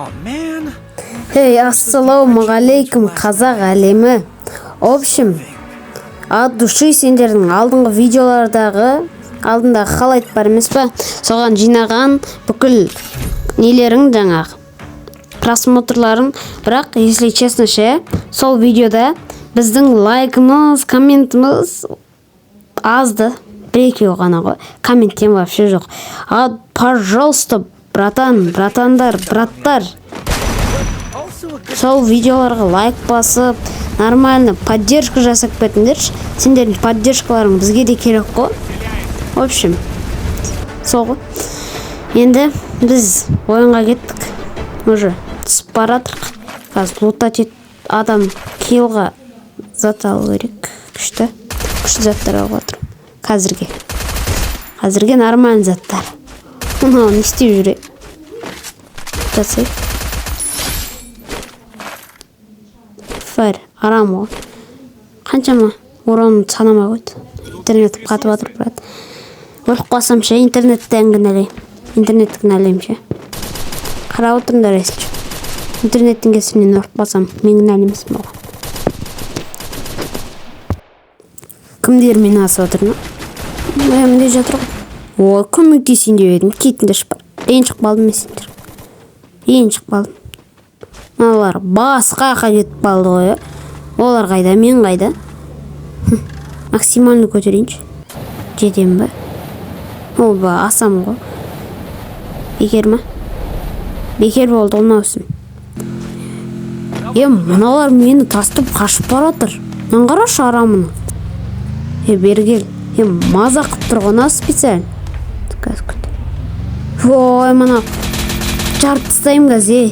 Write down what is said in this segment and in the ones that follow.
Man. Hey, ассалаумағалейкум, қазақ әлемі! В общем, от души сендердің алдыңғы видеолардағы, алдындағы халайт бар емес па, соған жинаған бүкіл нелерің, жаңағы просмотрларың. Бірақ, если честно ше, сол видеода біздің лайкымыз, комментіміз азды, бір екеу ғана ғой, комменттен вообще жоқ. А пожалуйста, братан, братандар, браттар, Also a good сол видеоларға лайк басып, нормально поддержка жасап кетіңдерші. Сендердің поддержкаларың бізге де керек қой. В общем, сол ғой. Енді біз ойынға кеттік, уже түсіп баратырық. Қазір лутать ет, адам киллға зат алу керек. Күшті, күшті заттар алып жатырмын қазірге. Қазірге нормальный заттар. Мынау не істеп жүр, е? Жатсай, фәр арам ғой. Қаншама урон санамай қойды. Интернет қатып жатыр, брат. Өліп қалсам ше, интернеттен кінәлаймын, интернетті кінәлаймын ше. Қарап отырыңдар, если че, интернеттің кесірінен өліп қалсам, мен кінәлі емеспін оған. Кімдер мені асып жатыр ма? Мә, мінде жатыр ғой. Ой, көмектесейін деп едім, кетіңдерші, бар. Ренжіп қалдым мен сендер, ренжіп қалдым. Мыналар басқа жаққа кетіп қалды ғой, иә? Олар қайда, мен қайда? Максимально көтерейінші, жетемін ба? Ол ба, асам ғой. Бекер ма? Бекер болды ғой мынау ісім. Е, мыналар мені тастап қашып бара жатыр. Мынаны қарашы, арамын. Е, бері кел. Е, мазақ қылып тұр ғой мына специально. Қазір күт. Ой, мына жарып тастаймын қазір, ей.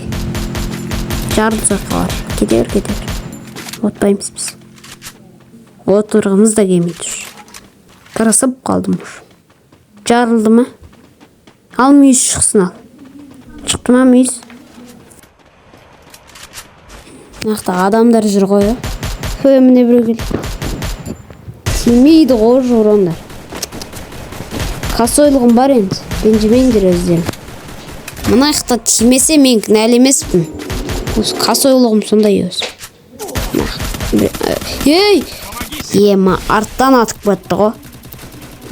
Жарып жаққа бар, кете бер, кете бер. Отпаймыз біз, отырғымыз да келмейді уже. Тырысып қалдым уже. Жарылды ма? Ал мүйіз шықсын. Ал, шықты ма мүйіз? Мына жақта адамдар жүр ғой, иә. Хе, міне біреу келді. Тимейді ғой уже урондар. Косойлығым бар енді, ренжімеңдер өздерің. Мына жақта тимесе, мен кінәлі емеспін. Осы косойлығым сондай өзі. Мына ей, ема, арттан атып кетті ғой.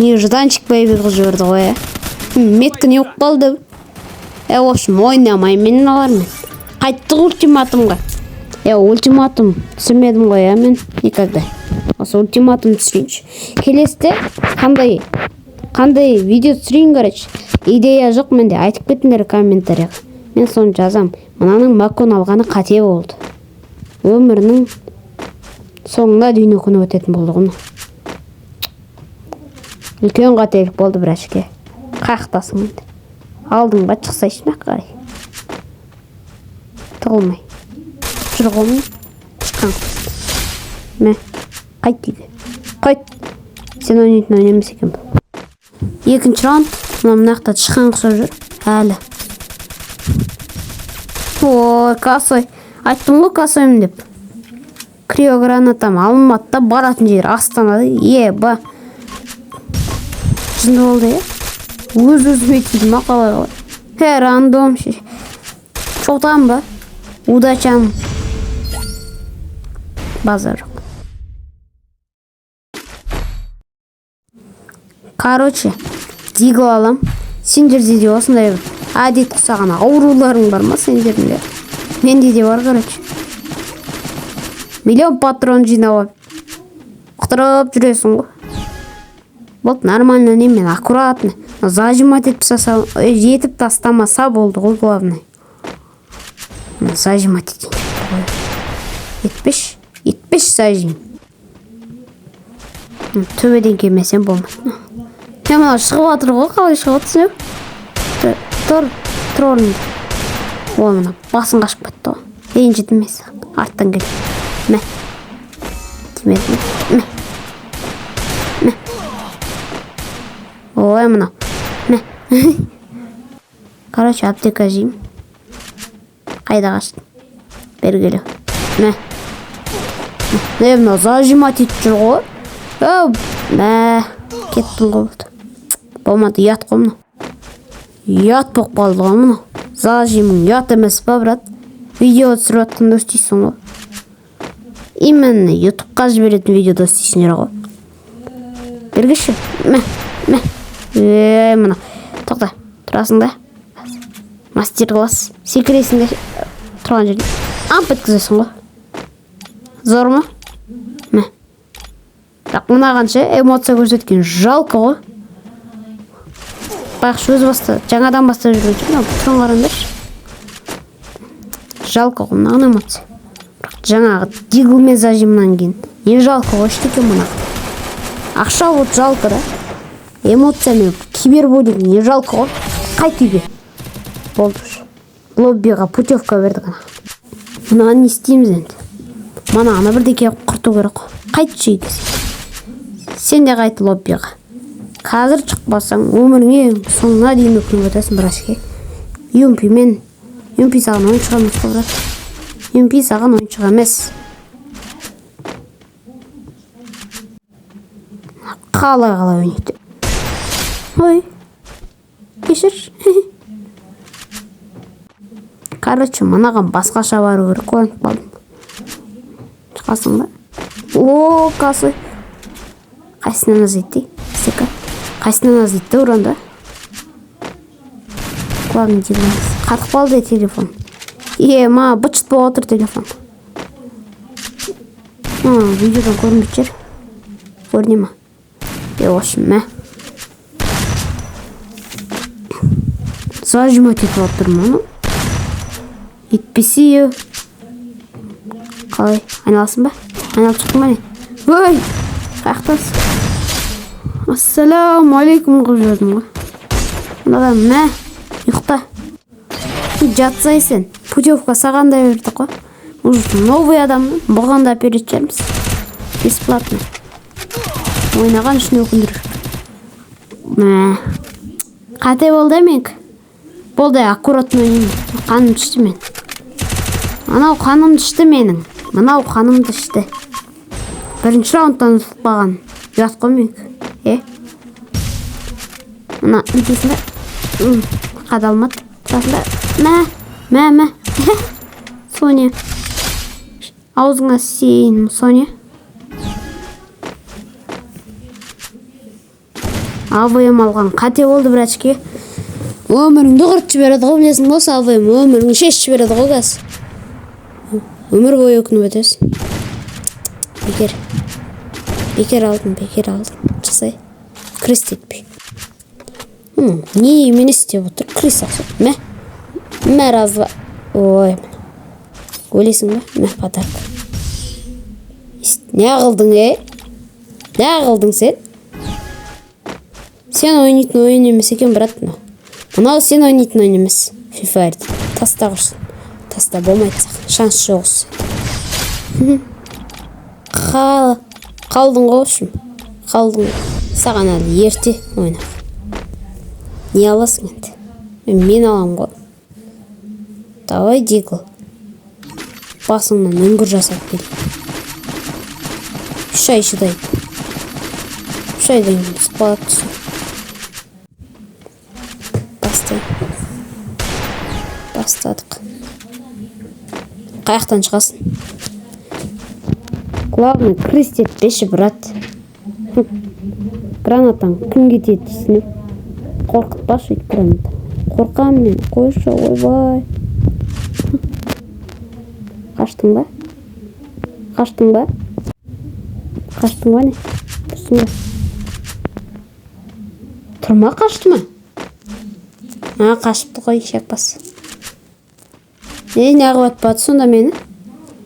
Нежданчик бэйби қылып жіберді ғой, иә. Метка не болып қалды? Е, в общем, ойнамаймын мен мыналармен. Қайттық ультиматумға. Е, ультиматум түсірмедім ғой, иә, мен никогда. Осы ультиматум түсірейінші. Келесіде қандай видео түсірейін? Короче, идея жоқ менде. Айтып кетіңдер комментарийға, мен соны жазам. Мынаның макон алғаны қате болды, өмірінің соңына дейін өкініп өтетін болды ғой мынау. Үлкен қателік болды, братишка. Қаяқтасың енді? Алдың ба? Шықсайшы мына жаққа қарай, тығылмай жүр ғой. Міне, шыққан. Мә, қайт үйге, қайт. Сен ойнайтын ойын емес екен бұл. Екінші раунд. Мына жақта тышқан құсап жүр әлі. Ой, косой, айттым ғой косоймын деп. Криогранатам алынмады да, баратын жер Астанада. Еба, жынды болды, иә. Өз өзіме тиді ма, қалай? Қалай? Хе, рандом ше. Чотан ба? Удачам базар жоқ. Короче, дигл алам. Сендерде де осындай бір әдет құсаған ауруларың бар ма сендердің де? Менде де бар. Короче, миллион патрон жинап алып, құтырып жүресің ғой. Болды, нормально. Немен аккуратно зажимать етіп тастаса, етіп тастамаса болды ғой. Главное, зажимать етейін деп тұр ғой. Етпеші, етпеші зажим. Төбеден келмесем болмайды. Е, мынау шығып жатыр ғой. Қалай шығып жатырсың? Е, тұр, тұр орнында. Ой, мына басың қашып кетті ғой. Ренжідім мен саған. Арттан кел. Мә, тимеді ме? Мә, мә. Ой, мынау, мә. Короче, аптека жеймін. Қайда қаштың? Бері келе. Мә, е, мынау зажимать етіп жүр ғой. Мә, кеттім ғой. Болды, болмады. Ұят қой мынау, ұят болып қалды ғой мынау. Зажимың ұят емес па, брат? Видео түсіріп жатқанда істейсің ғой. Именно ютубқа жіберетін видеода істейсіңдер ғой. Бергіші. Мә, мә. Е, мына. Тоқта, тұрасың да. Мастер класс. Секіресің де тұрған жерде. Амп еткізесің ғой. Зор ма? Мә. Бірақ мынаған ше эмоция көрсеткен жалко ғой. Байқұш өзі баста, жаңадан бастап жүрген шығар. Мынау түрін қараңдаршы. Жалко ғой мынаған эмоция. Бірақ жаңағы диглмен зажимнан кейін не жалко ғой ештеңе мына. Ақша вот жалко да. Эмоциямен кибербуллинг не жалко ғой. Қайт үйге. Болды уже. Лоббиға путевка бердік ана. Мынаны не істейміз енді? Мынаны бірдеңе құрту керек қой. Қайтшы үйге сен. Сен де қайт лоббиға. Қазір шықпасаң өміріңе соңына дейін өкініп өтесің, брашке. Юмпимен. Юмпи саған ойыншық емес қой, брат. Юмпи саған ойыншық емес. Қалай қалай ойнайды. Ой. Кешір. Короче, мынаған басқаша бару керек, ойланып қалдым. Шығасың ба? О, касы. Қайсынан азайтты? Сека. Қайсынан азайтты ұранда? Главный телефон. Қатып қалды телефон. Е, ма, быт-шыт болып отыр телефон. Видеодан көрінбейтін шығар. Көріне ма? Е, в общем, мә. Зажимать етіп алып тұрмын оны. Етпесе, қалай? Айналасың ба? Айналып шықтың ба не? Ой! Қаяқтасың? Ассалаумағалейкум қылып жібердім ғой. Мынадан мә, ұйықта. Жатсай сен. Путевка саған да бердік қой. Уже новый адам, бұған да әперетін шығармыз. Бесплатно. Ойнаған үшін өкіндіріп. Мә. Қате болды менікі. Болды, аккуратно ойнаймын. Қаным ішті мен. Анау қанымды ішті менің. Мынау қанымды ішті. Бірінші раундтан ұтылып қалған. Ұят қой менікі. Е? Мына бүйтесің бе? Қадалмады. Тұрасың ба? Мә, мә, мә. Соня. Аузыңа сен, Соня. АВМ алған қате болды, братишке. Өміріңді құртып жібереді ғой, білесің ғой, АВМ өміріңді шешіп жібереді ғой қазір. Өмір бойы өкініп өтесің. Бекер. Бекер алдым, бекер алдым. Шықсай. Крест етпей. Не мен істеп отыр? Крест ақша. Мә. Мә, раз, два. Ой. Өлесің бе? Мә, подарок. Не қылдың, е? Не қылдың сен? Сен ойнайтын ойын емес екен, брат, мынау. Мынау сен ойнайтын ойын емес. Free Fire дейді. Таста құрсын. Таста болмайды саған. Шанс жоқ осы. Қалдың ғой, в общем. Қалдың. Саған әлі ерте ойнау. Не аласың енді? Мен аламын ғой. Давай, Дигл. Басыңнан үңгір жасап кел. 3 ай шыдайды. 3 айдан кейін түсіп қалады түсі. Бастайық. Бастадық. Қаяқтан шығасың? Главное, крест етпеші, брат. Гранатаң кім кетеді дейсің? Қорқытпашы өйтіп граната. Қорқамын мен. Қойшы, ойбай. Қаштың ба? Қаштың ба? Қаштың ба не? Тұрсың ба? Тұрма, қашты ма? А, қашыпты ғой, шекпас. Е, неғып атпады сонда мені?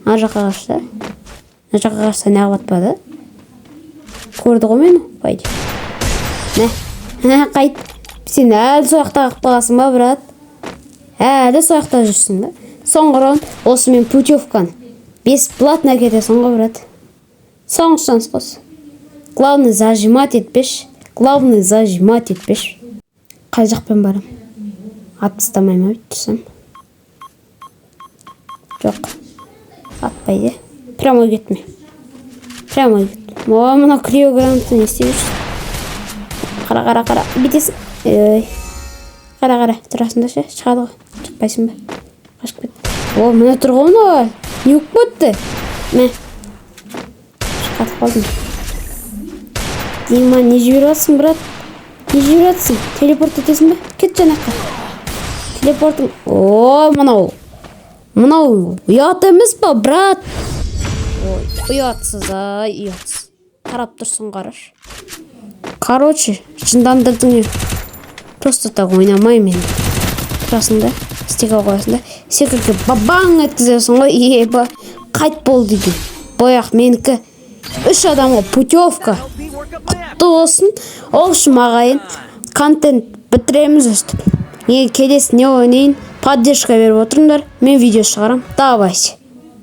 Ар жаққа қашты. Ар жаққа қашса неғып атпады? Көрді ғой мені, по идее. Мә, мә, қайт. Сен әлі сол жақта қалып қаласың ба, брат? Әлі сол жақта жүрсің ба? Соңғы раунд осымен путевканы бесплатно әкетесің ғой, брат. Соңғы шанс қос. Главное, зажимать етпеші. Главное, зажимать етпеші. Қай жақпен барам? Атып тастамай ма бүйтіп тұрсам? Жоқ. Атпайды. Прямой кетме. Прямой кет. О, мына крио гранатты не істеп жүрсің? Қара, қара, қара. Бүйтесің. Ей. Қара, қара. Тұрасың да ше. Шығады ғой. Шықпайсың ба? Қашып кет. О, міне тұр ғой мынау. Не болып кетті? Мә, қатып қалдым. Дима, не жіберіп жатсың, брат? Не жіберіп жатсың? Телепорт етесің бе? Кет жанаққа. Телепортың. О, мынау. Мынау ұят емес па, брат? Ой, ұятсыз, ай, ұятсыз. Қарап тұрсың, қараш. Короче, жындандырдың. Просто так ойнамаймын енді. Тұрасың да, стика қоясың да, секіріп бабаң еткізесің ғой, еба, қайт бол дейді. Бояқ менікі. Үш адамға путевка. Help me work up my appetite. Құтты болсын. Ол үшін, ағайын, контент бітіреміз өстіп. Не, келесі не ойнайын, поддержка беріп отырыңдар, мен видео шығарам. Давайте.